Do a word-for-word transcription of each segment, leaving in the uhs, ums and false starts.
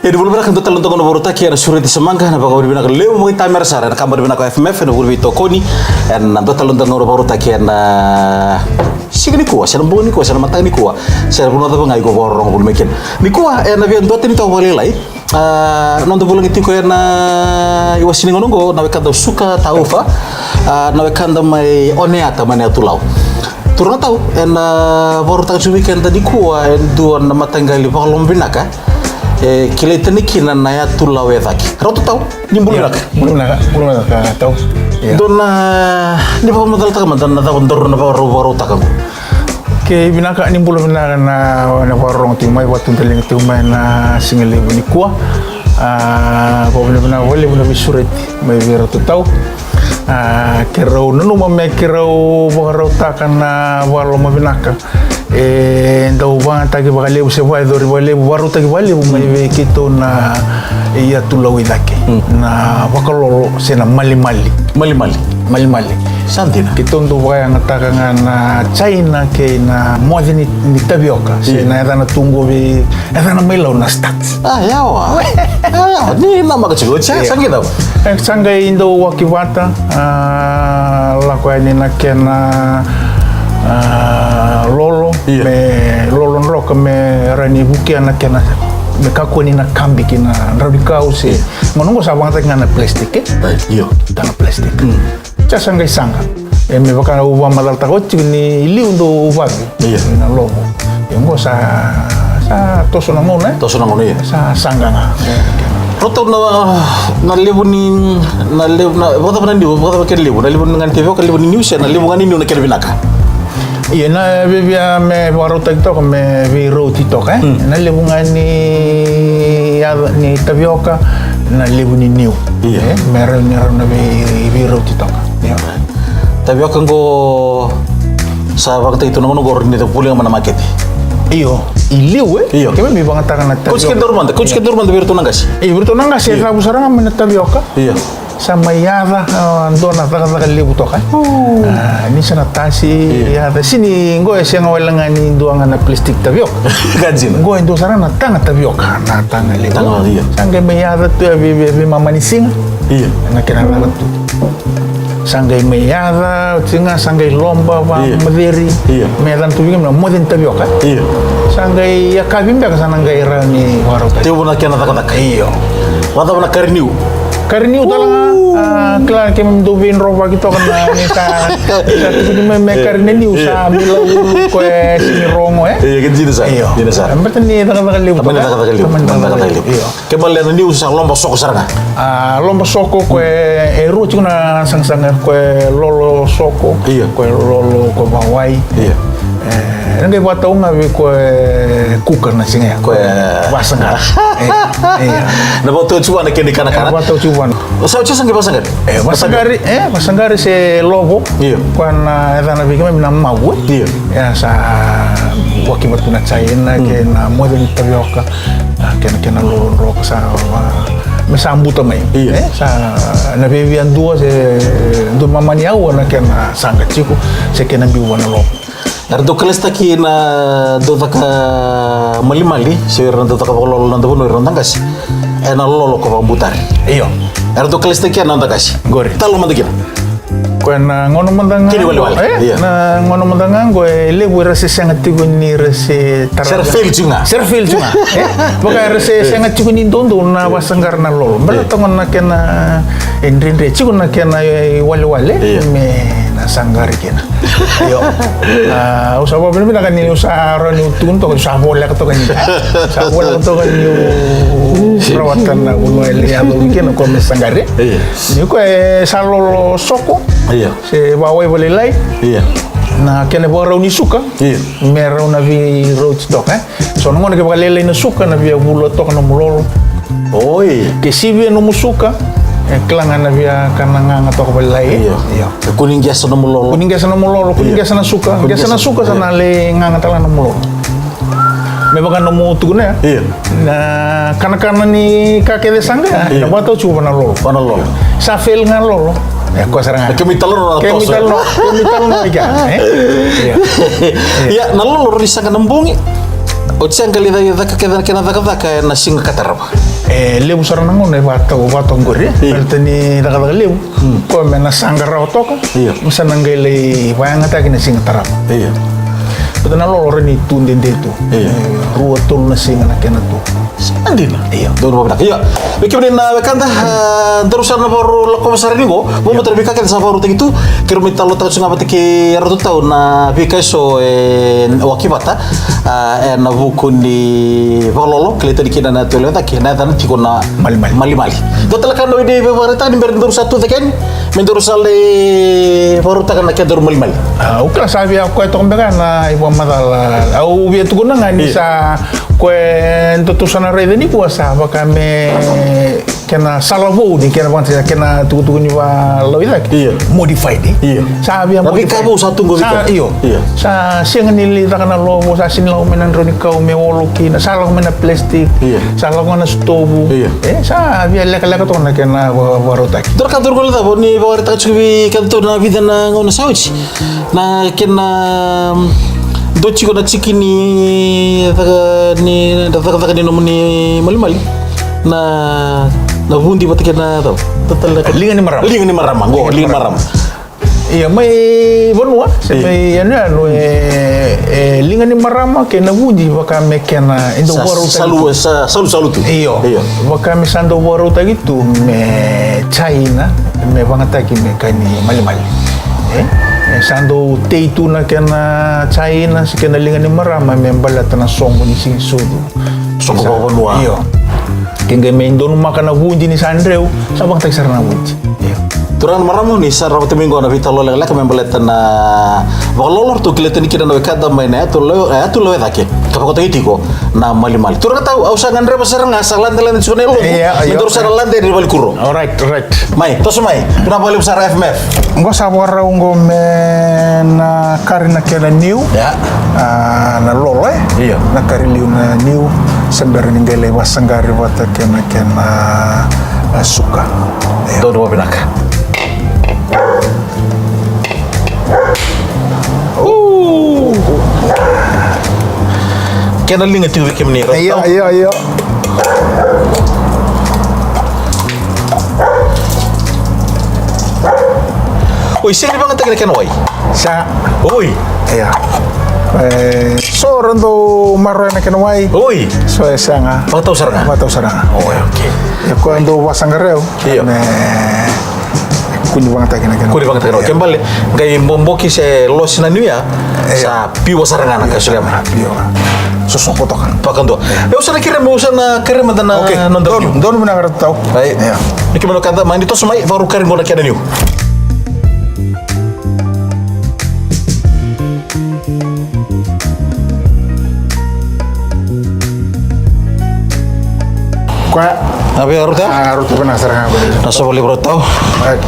Ia ni vula vinaka, dua tale na noda gauna vakarautaki ena Sureti Samaqa, na vakavinavinaka levu vakaitamera sara ena kabani vinaka o F M F ena vuku ni veitokoni ena dua tale na noda gauna vakarautaki ena siga nikua, se na bogi nikua, se na mataka nikua, se na vanua cava ga iko vakarorogo voli mai kina. Nikua ena via duatani toka vakalailai, a, noda vulagi tiko ena iwasewase ni gauna oqo na wekada o Suka Taufa, a, na wekada mai Oneata mai na yatu Lau. Turaga Tau, ena vakarautaka tiko vei keda nikua e dua na mataqali vakalomavinaka e kilai tani kina na yatu Lau e cake. Rauta Tau, ni bula vinaka. Bula vinaka, bula vinaka Tau. Ia. Dua na, ni vakamacalataka mada na cava daru na vakarau vakarautaka oqo. Kei vinaka, ni bula vinaka na, na vakarorogo tiko mai, vakatudaliga tiko mai na siga levu nikua. A, vakavinavinaka vakalevu na veisureti mai vei Rauta Tau. A, keirau nanuma me keirau vakarautaka na vakalomavinaka e dau vakayagataki vakalevu se vakayacori vakalevu, vakarautaki vakalevu mai vei keitou na yatu Lau i cake. Mm. Na vakalolo se na malimali. Malimali. Malimali. Sa dina. Keitou dau vakayagataka ga na jaina kei na moce ni, ni tavioka. Io. Se na yacana tu oqo vei, yacana mai Lau na starch. A, yawa. A, yawa. Ni namaka tiko. Sa, ia, sa qai cava? E, sa qai dau waki vata, a, lako yani na kena, a, lolo, io, me lolo droka me rawa ni vukea na kena, me kakua ni na kabi ki na dravunikau se. Io. Gauna oqo sa vakayagataki ga na plastic, e? Right, io. Tana plastic. Mm. Sa, sa qai saqa. E, me vaka au vakamacalataka oti tiko ni liu dau vavi. Io. Na lovo. Ia oqo sa, sa toso na gauna, e? Toso na gauna, io. Sa saqa ga. Rauta Tau, na, na levu ni, na levu, na, vakacava na niu, vakacava kena levu, na levu ga ni tavioka, levu ni niu, se na levu ga ni niu na kena vinaka? Ia, na via, via me vakarautaki toka, me veirauti toka, e? Mm. Na levu ga ni yaca, ni tavioka, na levu ni niu. Io. E, me rawa, me rawa na vei, veirauti toka. Io. Tavioka oqo sa vakayagataki tu na gauna oqo ni da vuliga mai na makete. Io, i liu, e? Io. Keimami vakayagataka na tavioka. Kauti kedaru mada, kauti kedaru mada vei iratou na qase. Io, vei iratou na qase, io, e cavu sara ga mai na tavioka. Io. Sa mai yaca, a, dua na cakacaka levu toka. O. A, ni sa na tasi, io, yaca. Sega ni, qo e sega wale ga ni dua ga na plastic tavioka. Ka dina. Qo e dua sara na taga tavioka, na taga levu. Taga, io. Sa qai mai yaca tu ya vei, vei, veimama ni siga. Io. Na kena caka tu. Sa qai mai yaca, oti ga sa qai loba, io, vakamaceri. Io. Me yacana tu vei keimami na moce ni tavioka. Io. Sa qai yakavi beka sa na qai rawa ni vakarautaki. Tekivu na kena cakacaka. Io. Vakacava na kari niu? Kari niu tale ga, a, kila keimami dau veidrovaki toka na, ni sa, sa tukuni mai me kari na niu, io, sa mila ulu, koya e sega ni rogo, e? Io, ke dina sara. Io. Dina sara. Baleta ni cakacaka levu. Tamani toka. Cakacaka levu. Tamani cakacaka levu. Io. Ke baleta na niu sa loba soko sara ga. A, loba soko, koya e rua tiko na sagasaga, koya e lolo soko, io, koya e lolo, koya vakawai. Io. E, na qai vakatau ga vei koya e kuka na siga ya. Koya e vasaqara. E, e. Na vakatau tiko vua na kena ikanakana. E, vakatau tiko vua. O sa, o sa qai vasaqari? E, vasaqari, e, vasaqari se lovo. Io. Koya na yacana vei keimami na mavu, e? Io. Ia sa waki vata tu na jaina, mm, kei na moce ni tavioka, a, kei na, kei na lolo droka sa, a, me sa buta mai. Io. E, sa na viavia dua se dua mamani aua na kena saqa tiko, se kena biu vua na lovo. Era dau kalesitaki na dau caka malimali, se ira na dau caka vakalolo na noda vanua, ira na noda qase, ena lolo ko vakabutari. Io. Era dau kalesitaki ena noda qase. Qori. Talo mada kina. Koya na gauna mada ga. Kena iwalewale. E? Io. Na gauna mada ga qo e levu era se sega tiko ni ra se tara. Se ra fail tiko ga. Se ra fail tiko ga. E? Vaka era se sega tiko ni dodonu na vasaqara na lolo. Io. Baleta toka na kena, e, dredre tiko na kena, e, iwalewale. Io. Me na saqari kina. Io. A, au sa vakavinavinaka ni au sa rawa niu tukuna toka, sa voleka toka ni. Sa voleka toka niu rawata na vanua e lai yacovi kina ko me saqari. Io. Ni koya e sa lolo soko. Io. Se vakawai vakalailai. Io. Na kena ivakarau ni suka. Io. Me rau na veirauti toka, e. So na gauna ke vakalailai na suka, na via vula toka nomu lolo. Oi. Ke sivia nomu suka, e kila ga na via kana gaga toka vakalailai. Io. Io. E kua ni qesa nomu lolo. Kua ni qesa nomu lolo, kua ni qesa na suka. Io. Kua ni qesa na suka, sa na lai gaga tale ga nomu lolo. Me vaka nomu tukuna ya. Io. Na kanakana ni ka kece sa qai, io, na vakatau tiko vua na lolo. Vua na lolo. Sa fail ga na lolo. E, koya sara ga. Kemu italanoa na toso. Kemu italanoa, kemu italanoa i kea, e? Ia. Ia, na lolo rawa ni saqa na bogi. Oti sa qai lai caka kece na kena cakacaka ena siga ka tarava. E levu sara na gauna e vakatau, vakatau qori. Io. Baleta ni cakacaka levu. Mm. Koya me na saqa rawa toka. Io. Me sa na qai lai vakayagataki na siga tarava. Io. Baleta na lolo rawa ni tu dede tu. Io. E, rua, tolu na siga na kena tu. Sa dina. Io. Donu vakavinaka. Io. Vei kemuni na wekada, a, daru sa na vakarau lakova sara ni qo. Io. Vakamatata na veika kece sa vakarautaki tu. Keirau mai talanoataka tiko ga vata kei Ratu Tau na veika eso e waki vata. A, ena vuku ni vakalolo, kilai tani kina na yatu e lewe cake, na yacana tiko na malimali. Malimali. Dua tale ka na wili veivakaraitaki ni bera ni daru sa tu cake yani, me daru sa lai vakarautaka na kedaru malimali. A, au kila sa via koya toka beka na ivakamacala. Au via tukuna ga ni, io, sa koya datou sa na raica nikua sa vaka me kena sala vou ni kena vakatakila kena tukutuku ni vakalou i cake. Io. Modified, e? Io. Sa via na veika modified. Vou sa tu qo sa, vei keda. Io. Io. Sa sega ni lai caka na lovo, sa sega ni lako mai na drau ni kau me olo kina, sa lako mai na plastic, io, sa lako mai na sitovu. Io. E, sa via lekaleka toka na kena va-, vakarautaki. Dua na ka daru qai lai cava, ni vakaraitaka tiko vei keda tou na vica na gauna sa oti. Na kena, mm, dua tiko na tiki ni caka, ni cakacaka ni nomuni malimali. Na, na vudi vata kei na cava? Tatala na liga ni marama. Liga ni marama, qo, liga ni marama. Liga ni marama. Ia, mai vanua, se, io, mai yanuyanu, e, e liga ni marama kei na vudi vaka me kena e dau sa vakarautaki. Salu, sa salusalu tu. Io. Io. Vaka me sa dau vakarautaki tu me jaina, me vagataki me ka ni malimali. E? E sa dau tei tu na kena jaina, se kena liga ni marama me baleta na soqo ni siga ni sucu. Soqo vakavanua. Io. Ke qai me donumaka na vudi ni sa dreu, sa vagataki sara na vudi. Io. Turaga na marama, ni sa rawata mai qo na veitalanoa lekaleka me baleta na vakalolo, ratou kilai tani kina na wekada mai na yatu lewe, yatu lewe cake. Ka vakataki tiko na malimali. Turaga Tau, au sa gadreva sara ga, sa ladelade tiko na yaloqu. Io, io. Me daru sa na lade ni valenikuro. Alright, alright. Mai, toso mai. Vinaka vakalevu sara F M F. Qo sa vakarau qo me na kari na kena niu. Ia. A, na lolo, e? Io. Na kari liu na niu. Se bera ni qai lai vakasaqari vata kei na kena, a, suka. Io. Donu vakavinaka. Kena liga tiko vei kemuni, Ratu Tau. Io, io, io. Oi, sega ni vagataki na kena wai? Sega. Oi. Ia. E, so ra dau maroroya na kena wai. Oi. So e sega. Vakatau sara ga? Vakatau sara ga. Oi, okay. E koya dau vakasaqara au. Io. Me kua ni vagataki na kena wai. Kua ni vagataki na wai. Io. Ke bale, qai boboki se losi na niu ya. Io. Sa piua sara ga na ka, io, solia mai. Piua. Sosopo toka. Vakadua. E, au sa na kerea, au sa na kerea mada na, okay, na donu. Donu vinaka Ratu Tau. Ai. Ia. Ni kemuni na wekada, mani toso mai, vakarau kari qo na kena niu. Koya. Na vei Ratu Tau? A, Ratu Tau, vinaka sara ga. Na sova levu Ratu Tau. Right.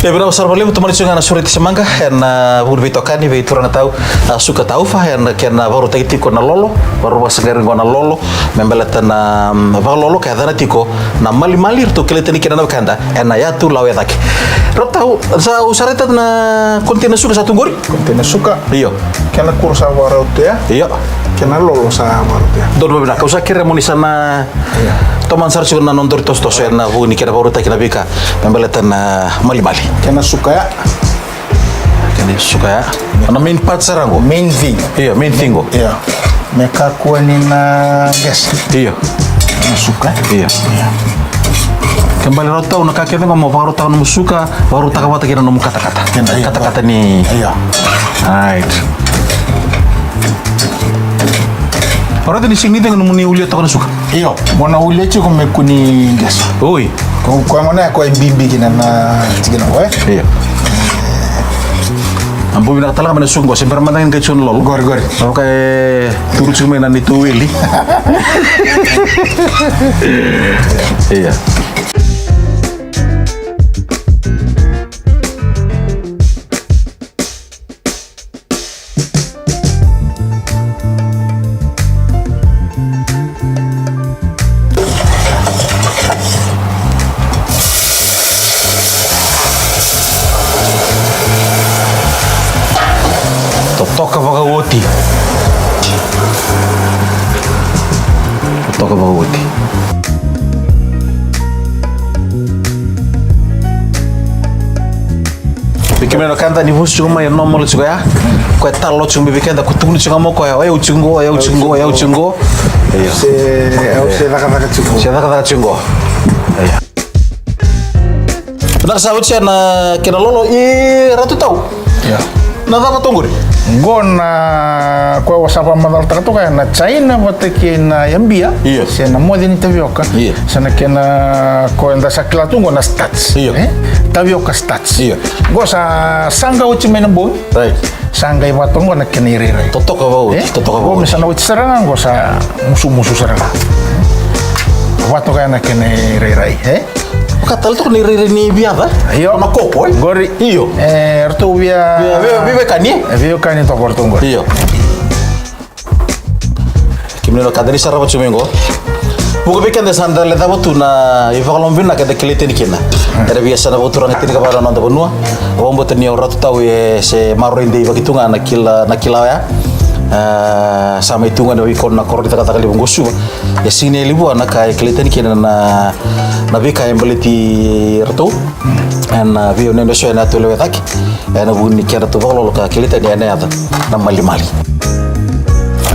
Ia, vinaka sara vakalevu, tomani tiko ga na sureti se maqa ena vuku ni veitokani vei Turaga Tau, a, Suka Taufa, ena kena vakarautaki tiko na lolo, vakarau vakasaqari qo na lolo me baleta na, mm, vakalolo ka yacana tiko na malimali, ratou kilai tani kina na wekada ena yatu Lawe Cake. Ratu Tau, sa, au sa raica na konteina suka sa tu qori? Konteina suka. Io. Kena kuro sa vakarau tu ya. Io. Kena lolo sa vakarau tu ya. Donu vakavinaka, au sa kerea mo ni sa na, io, tomana sara tiko na nodaru itosotoso ena vuku ni kena vakarautaki na veika me baleta na malimali. Kena suka ya. Kena suka ya. Na main part sara qo. Main thing. Io, main thing qo. Io. Me kakua ni na qesa. Io. Na suka. Io. Io. Ke bale Ratu Tau, na ka kece ga mo vakarautaka nomu suka, vakarautaka vata kei na nomu katakata. Kena, io. Katakata ni. Io. Right. Alright, ni sega ni cegu nomuni ulia toka na suka. Io, mo na ulia tiko me kua ni qesa. Oi. Ko, ko gona ya ko e bibi kina na tikina ko, e? Io. A bau vinaka tale ga mai na suka qo, se bera mada ga ni qai tiko na lolo. Qori, qori. Sa vaka e turu tiko mai na neitou weli. Ia. Toka vakaoti. Vei kemuni na wekada, ni vusu tiko mai e normal tiko ya. Koya e talo tiko mai vei keda, ko tukuni tiko ga mai o koya, o yau tiko qo, o yau tiko qo, o yau tiko qo. Io. Se, au se cakacaka tiko. Se cakacaka tiko qo. Io. Vinaka sara, oti ya na kena lolo i Ratu Tau. Io. Na cava tu qori? Qo na koya au sa vakamacalataka toka ya, na jaina vata kei na yabia. Io. Se na moce ni tavioka. Io. Se na kena, koya eda sa kila tu qo na starch. Io. E? Tavioka starch. Io. Qo sa saqa oti mai na bogi. Right. Sa qai vatoka qo na kena irairai. Totoka vakaoti, e? Totoka vakaoti. Qo me sa na oti sara ga qo sa musumusu sara ga. Vatoka ya na kena irairai, e? Vaka tale toka na irairai ni viaca. Io. Na koko, e? Qori. Io. E, ratou via. Via, via, via veiwekani, e? E, veiwekani toka ratou qori. Io. Kemuni na wekada, ni sarava tiko mai qo. Vuqa vei keda sa da lecava tu na ivakaloloma vinaka eda kilai tani kina. Era via sa na vakaturaga tinikava na noda vanua. Vakabauta ni o Ratu Tau e se maroroi dei vaki tu ga na kila, na kila oya. A, sa mai tu ga na veikoro, na koro ni cakacaka levu qo Suva. E sega ni levu na ka e kilai tani kina na, na veika e baleti ratou. Ena veiyauniyau eso ena yatu lewe cake. Ena vuku ni kedratou vakalolo ka kilai tani ena yaca na malimali.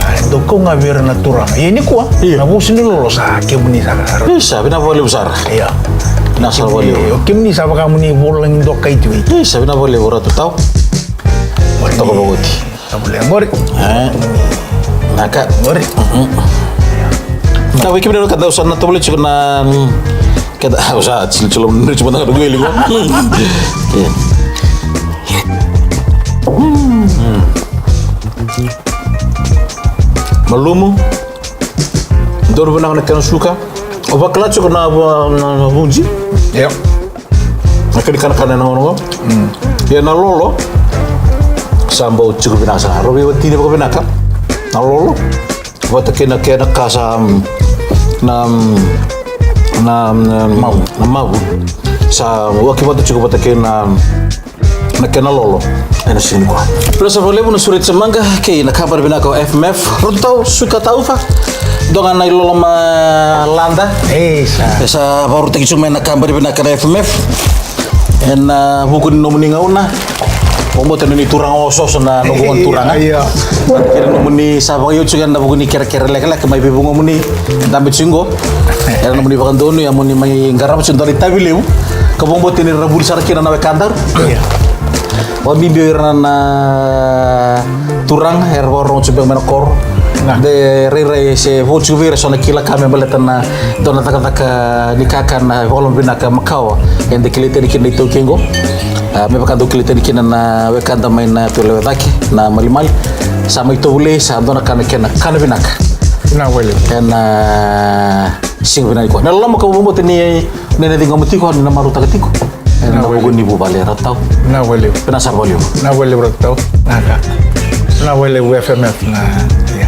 A, e dau kau ga vei ira na turaga. Ia nikua, io, na vosa ni lolo sa kemuni sara. Isa, vinaka vakalevu sara. Ia. Vinaka sara vakalevu. Io, kemuni sa vakamuni vulagi dokai tu. Isa, vinaka vakalevu Ratu Tau. Toka vakaoti. Sa vale qori. E. Naka. Qori. Mhm. Ka vei kemuni na wekada, au sa na tovolea tiko na, mm, keda, au sa tilo, tilo, tilo mada ga na guili qo. Okei. Mm. Malumu. Donu vinaka na kena suka. O vakila tiko na, na, na vuji. Io. Na kena kanakana ena gauna qo. Mm. Ia na lolo sa bau tiko vinaka sara. Rau veiwatini vakavinaka na lolo vata kei na kena ka sa, mm, na, mm, na, mm, mavu. Na mavu. Sa waki vata tiko vata kei na, na kena lolo ena siga nikua. Vinaka sara vakalevu na Sureti Samaqa kei na kabani vinaka o F M F. Ratu Tau, suka tauca. Dua ga na iloloma lada. Isa. E sa vakarautaki tiko mai na kabani vinaka na F M F. Ena, a, vuku ni nomuni gauna. Vakabauta ni turaga osooso na noqu turaga. Ia. Kei na nomuni sa vakaioti tiko ena vuku ni kerekere lekaleka mai vei vukumuni. Dabe tiko qo. Ena nomuni vakadonui, a, moni mai qarava tiko dua na itavi levu. Ka vakabauta ni ra vuli sara kina na wekadaru. Ia. Vakabibi o ira na turaga era vakarorogo tiko beka mai na koro. Na. De rairai se vo tiko vei ira eso na kila ka me baleta na dua na cakacaka ni kakana e vakaloloma vinaka makawa. Eda kilai tani kina na iTaukei qo. A, me vaka dau kilai tani kina na wekada mai na yatu lewe cake, na malimali. Sa mai tovolei, sa dua na ka na kena, kana vinaka. Vinaka vakalevu. Ena, a, siga vinaka nikua. Na loloma ka vakabauta ni, ni na ciqoma tiko, ni na marautaka tiko. Ena vuku ni vuvale Ratu Tau. Vinaka vakalevu. Vinaka sara vakalevu. Vinaka vakalevu Ratu Tau. Naka. Vinaka vakalevu F M F na, ia.